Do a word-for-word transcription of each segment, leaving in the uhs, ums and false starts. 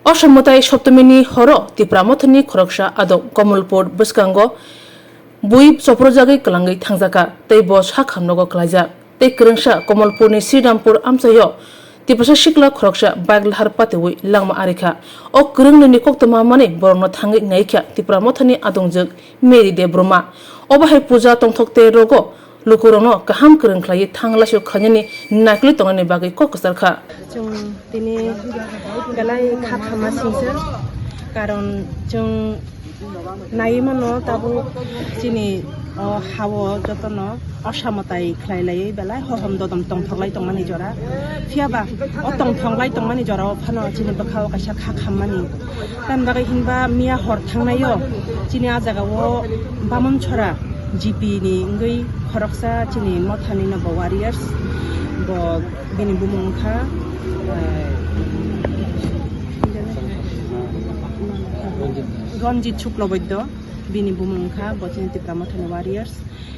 Osamwtai Soptomini horo Tipra Mothani khoroksa adong Komolpur bwskango bui choprojagwi kwlangwi thangjakha tei bo sakhamnogo kwlaijak. Tei kwrwngsa Komolpurni Sridampur amchaio Tiprasa sikla khoroksa bike lahar patiwi langma arikha. O kwrwng nini koktwma manwi borokno thangwi naikha Tipra Mothani adongjwk Mary Debbarma. Obo hai puja tongthok tei rogo lukurokno kaham kwrwng khlaiwi thang laisio khlainani naikolwi tongnani bagwi kok kwchar kha. Chwng tini belai kha khamma singsa, karon chwng naiwi mano tabuk chini o hao jotono osamwtai khlai laiwi belai hohom dodom tongthok lai tongmani jora. Phiya ba o tongthok lai tongmani jora o phano chini bwkha o kaisa kha khammani. Tamni bagwi hinba miya hor thangnaio chini a jaga o Bamunchora G P ni wngwi khoroksa chini mothani no bo warriors, bo bini bumung wngkha, eh, Ranjit Shukla Boiddo, bini bumung wngkha, bo chini Tipra Mothani warriors.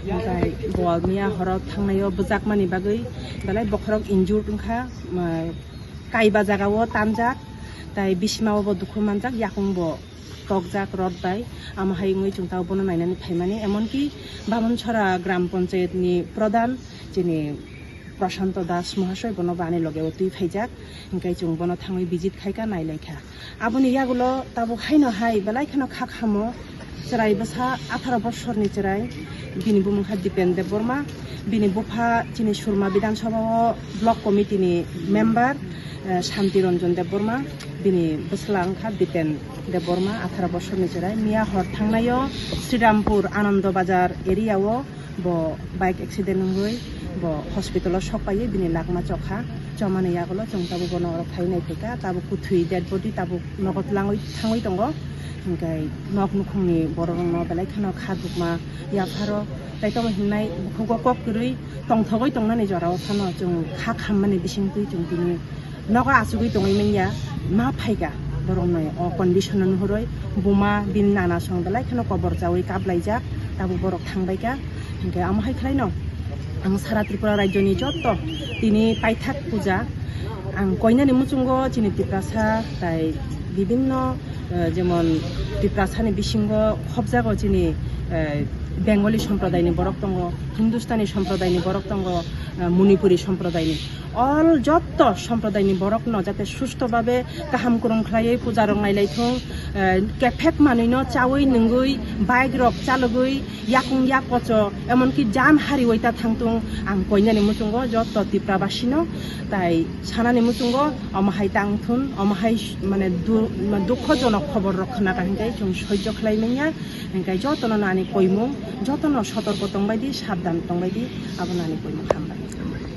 Hwnkhe bo miya horo thangnaio bwjakmani bagwi belai bokhorok injured wngkha, eh, kaiba jagao tanjak, tai bisimao bo dukhu manjak, yakung bo tokjak rot bai, amo hai wngwi chwng tabuk bono nainani phaimani, emonki Bamunchora Gram Panchayat ni Pradhan chini Prashanto Das Mohasoi bono bo ani loge o twi phaijak, hwnkhe chwng bono thangwi visit khaikha, nailaikha. Aboni yagulo tabuk haino hai belai kheno kha khamo chwrai bwsa atharo bosorni chwrai, bini bumung kha Dipen Debbarma, bini bupha chini Surma Bidhan Sabha o Block Committee ni member, eh, Shanti Ranjan Debbarma, bini bwsla wngkha Dipen Debbarma, atharo bosorni chwrai. Miya hor thangnaio Sridampur Anando Bazar area o bo bike accident wngwi bo hospital o sok paiwi bini lakma chokha. Chomani yagulo chwng tabuk bono oro phaiwi naiphaikha, tabuk kwthwi dead body tabuk nogo twlangwi thangwi tongo. Hwnkhe nok nukhungni bororokno belai kheno kha dukma yapharo, tei tamo hinai bukhugo kok kwrwi tongthogwi tongnani jorao phano chwng kha khammani bisingtwi chwng tini nogo achugwi tongwi manya, ma phaikha borokni o condition no nuhurwi buma bini nana song belai kheno kobor chawi kaplaijak, tabuk borok thangbaikha. Hwnkhe amo hai khlaino ang sara Tripura rajyoni joto tini paithak puja ang koinani muchungo chini Tiprasa tai bibinno, eh, jemon Tiprasani bisingo khobjago chini, eh, Bengali somprodaini borok tongo, Hindustani somprodaini borok tongo, eh, Manipuri somprodaini. All jotto somprodaini borokno jate susto babe kaham kwrwng khlaiwi puja rok nailai thung, eh, kephek manwino chawi nungwi, bike rok chalogwi, yakung yak kocho, emonki jan hariwi ta thangtung. Ang koinani muchungo jotto Tiprabasino tai sanani muchungo omo hai tang thun, omo hai mane du-, dukhojonok khobor rok khna ka hinkhe chwng soijo khlai manya, hinkhe jotono nani koimung, jotono sotorko tongbai di, sabdan tongbai di, abono ani koimung hambai.